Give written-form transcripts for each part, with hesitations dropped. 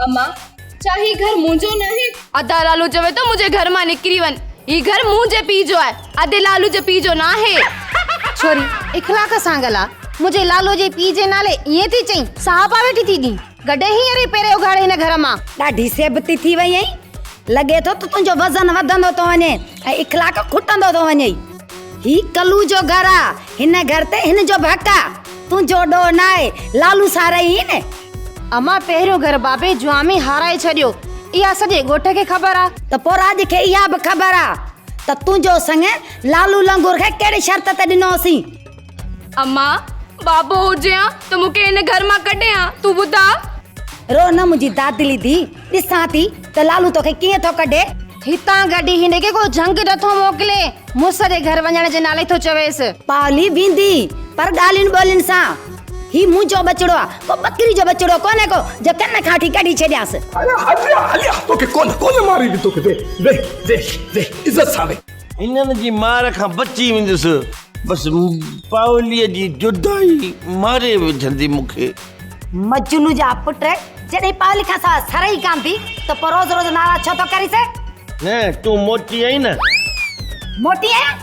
اما، ڇا هي گهر منهنجو ناهي؟ ادا لالو چوي ٿو منهنجي گهر مان نڪري وڃ. هي گهر منهنجي پيء جو آهي، ادي لالو جي پيء جو ناهي. ڇوري، اخلاق سان ڳالهاء. منهنجي لالو جي پيء جي نالي ائين ٿي چئين؟ ساهه پا ويٺي ٿي ڏين. گڏي هينئر ئي پيري اگهاڙي هن گهر مان. ڏاڍي سيبتي ٿي وئي آهين. لڳي ٿو ته تنهنجو وزن وڌندو ٿو وڃي ۽ اخلاق کٽندو ٿو وڃئي. هي ڪلو جو گهر آ، هن گهر تي هن جو به حق آ. تنهنجو ڏوهه ناهي، لالو سان رهي هين. امان پهريون گهر بابي جوامي هارائي ڇڏيو، اها سڄي ڳوٺ کي خبر آ. ته پوء راڄ کي اها به خبر آ ته تنهنجو سڱ لالو لنگور کي ڪهڙي شرط تي ڏنو هوسين. امان، بابو هجي ها ته مون کي هن گهر مان ڪڍي ها، تون ٻڌاء. رو نه منهنجي دادلي ڌيء، ڏسان ٿي ته لالو توکي ڪيئن ٿو ڪڍي. هتان گڏي هن کي ڪو جهنگ نٿو موڪلي، مڙس جي گهر وڃڻ جي نالي ٿو چويس. پاولي ويندي، پر ڳالهين ٻولهين سان. هي منهنجو ٻچڙو آ، ڪو ٻڪري جو ٻچڙو ڪونهي ڪو، جو ڪن کان وٺي ڪڍي ڇڏيانس. هليا هليا هليا توکي ڪونه ڪونه ماريندي توکي ويهه ويهه ويهه ويهه عزت سان ويهه. هنن جي مار کان بچي ويندس، بس پاوليء جي جدائي ماري وجهندي مون کي. مجنو جا پٽ، جڏهن پاولي کان سواء سر ئي ڪانه ٿي ته پوء روز روز ناراض ڇو ٿو ڪريس؟ نه، تون موٽي آئين نه. موٽي آهيان؟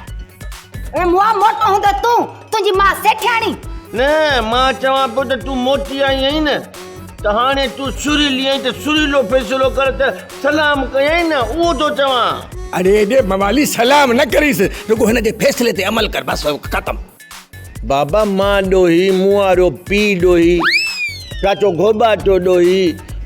اي مئا موٽو هوندو تون، تنهنجي ماء سيٺياڻي. نه، مان چوان پيو ته تون موٽي آئي آهين نه، ته هاڻي تون سريلي آهين ته سريلو فيصلو ڪر ته سلام ڪيائين نه، اهو ٿو چوان. اڙي ايڏي موالي سلام نه ڪريس، رڳو هن جي فيصلي تي عمل ڪر بس ختم. بابا مان ڏوهي، مون وارو پيء ڏوهي، چاچو گهوٻاٽو ڏوهي،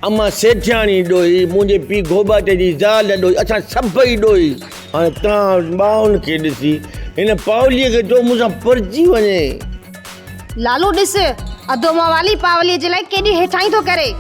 امان سيٺياڻي ڏوهي، منهنجي پيء گهوٻاٽي جي زال ڏوهي، اسان سڀئي ڏوهي. هاڻي توهان ٻانهن کي ڏسي هن پاوليء کي چئو مون سان پرچي وڃي. لالو ڏس، اڌو موالي پاوليء جي لاء ڪيڏي هيٺائين ٿو ڪري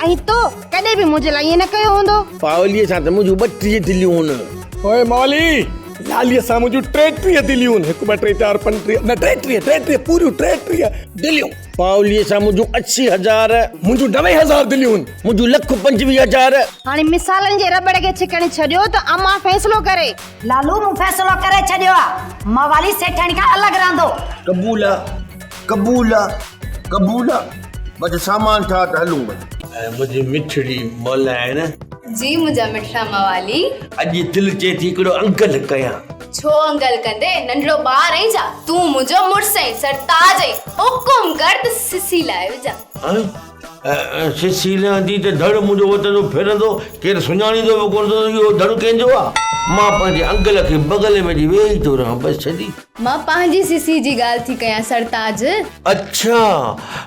۽ تو ڪڏهن به منهنجي لاء ائين نه ڪيو هوندو. پاوليء سان ته منهنجون 32 دليون هن. اوئي موالي! لاليء سان منهنجون 33 دليون، هڪ ٻه ٽي چار پنج ٽيهه، نه 33، 33 پوريون 33 دليون. پاوليء سان منهنجون 80 هزار. منهنجون 90 هزار دليون. منهنجون لک 25 هزار. هاڻي مثالن جي رٻڙ کي ڇڪڻ ڇڏيو ته امان فيصلو ڪري. لالو مون فيصلو ڪري ڇڏيو آ، موالي سيٺياڻي کان الڳ رهندو. قبول آ، قبول آ، قبول آ. بس سامان ٺاهه ته هلون بس. ۽ منهنجي مٺڙي مولائڻ. جي منهنجا مٺڙا موالي. اڄ دل چئي ٿي هڪڙو انگل ڪيان. ڇو انگل ڪندي، ننڍڙو ٻار آهين ڇا؟ تون منهنجو مڙس آهين، سرتاج آهين، حڪم ڪر ته سسي لاهي وجهان. سسي لهندي ته ڌڙ منهنجو وتندو ڦرندو، ڪير سڃاڻيندو به ڪونه ته اهو ڌڙ ڪنهن جو آ. مان پنهنجي انگل کي بغل ۾ وجهي ويهي ٿو رهان، بس ڇڏي. مان پنهنجي سسي جي ڳالهه ٿي ڪيان سرتاج. اڇا!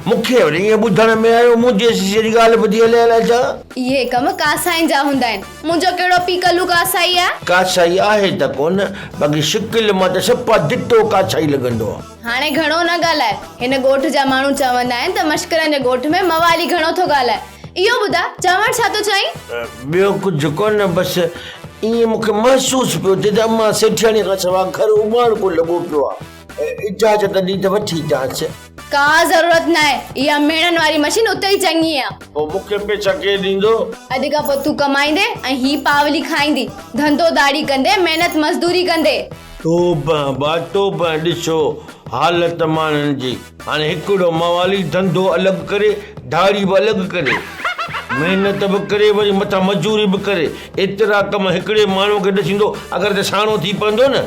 مون کي وري ائين ٻڌڻ ۾ آيو منهنجي سسي جي ڳالهه ٻڌي هلي الائي ڇا؟ اهي ڪم ڪاسائين جا هوندا آهن. منهنجو ڪهڙو پيء ڪلو ڪاسائي آهي؟ ڪاسائي آهي ته ڪونه، باقي شڪل مان ته صفا ڊٽو ڪاسائي لڳندو آهي. هاڻي گهڻو نه ڳالهاء. هن ڳوٺ جا ماڻهو چوندا آهن ته مشڪرن جي ڳوٺ ۾ موالي گهڻو ٿو ڳالهائي. اهو ٻڌاء، چوڻ ڇا ٿو چاهين؟ ٻيو ڪجهه ڪونه، بس ائين مون کي محسوس پيو ٿئي ته امان سيٺياڻيء کان سواء گهر اٻاڻڪو لڳو پيو آهي. اجازت ڏي ته وٺي اچانس. ڪا ضرورت ناهي، اها ميڻن واري مشين اتي ئي چڱي آ. پوء مون کي پئسا ڪير ڏيندو؟ اڄ کان پوء تون ڪمائيندين ۽ هي پاولي کائيندي. ڌنڌو ڌاڙي ڪندي، محنت مزدوري ڪندي. توبه با توبه ڏسو حالت ماڻهن جي. هاڻي هڪڙو موالي ڌنڌو الڳ ڪري، ڌاڙي به الڳ ڪري، محنت به ڪري وري مٿان مزوري به ڪري، ايترا ڪم هڪڙي ماڻهوء کي ڏسيندو اگر ته ساڻو ٿي پوندو نه.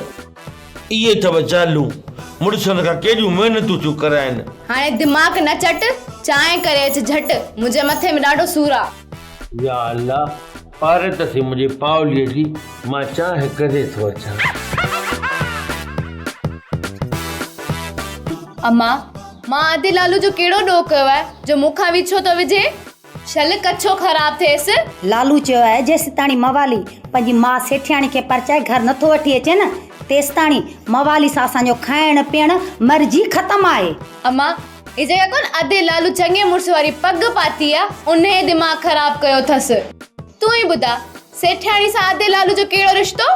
اهي اٿو زالون، مڙسن کان ڪيڏيون محنتون ٿيون ڪرائن. هاڻي دماغ نه چٽ، چانهه ڪري اچ جهٽ، منهنجي مٿي ۾ ڏاڍو سور آ. يا الله! پارت ٿي منهنجي پاوليء جي، مان چانهه ڪري ٿو اچان. اما، مان ادي لالو جو ڪهڙو ڏوهه ڪيو آهي جو مون کان ويڇو ٿو وجهي؟ شل ڪڇو خراب ٿئيس. لالو چيو آهي جيستاڻي موالي پنهنجي ماء سيٺياڻي کي پرچائي گهر نٿو وٺي اچي نه تيستاڻي موالي سان اسان جو کائڻ پيئڻ مرضي ختم آهي. اما، هي جيڪا ڪونه ادي لالو چڱي مڙس واري پڳ پاتي آ، انهيء دماغ خراب ڪيو اٿس. تون ئي ٻڌاء، سيٺياڻي سان ادي لالو جو ڪهڙو رشتو،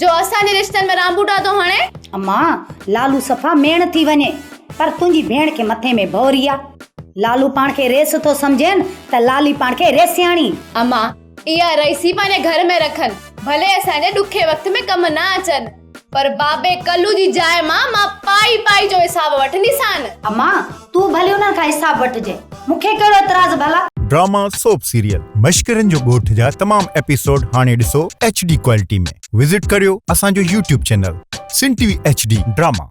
جو اسان جي رشتن ۾ رانبوٽا ٿو هڻي؟ اما، لالو صفا ميڻ ٿي وڃي، پر تنهنجي ڀيڻ کي مٿي ۾ ڀوري آ. لالو پاڻ کي ريس ٿو سمجهين ته لالي پاڻ کي ريسياڻي. اما، اها رئيسي پنهنجي گهر ۾ رکن، ڀلي اسان جي ڏکي وقت ۾ ڪم نه اچن. پر بابي ڪلو جي جاء مان مان پائي پائي جو حساب وٺنديسان. امان، تون ڀلي انهن کان حساب وٺجين، مون کي ڪهڙو اعتراض ڀلا. ڊراما سوپ سيريل مشڪرن جو ڳوٺ جا تمام ايپيسوڊ هاڻي ڏسو ايڇ ڊي ڪوالٽي ۾ وزٽ ڪريو اسان جو YouTube channel Sindh T V H D drama.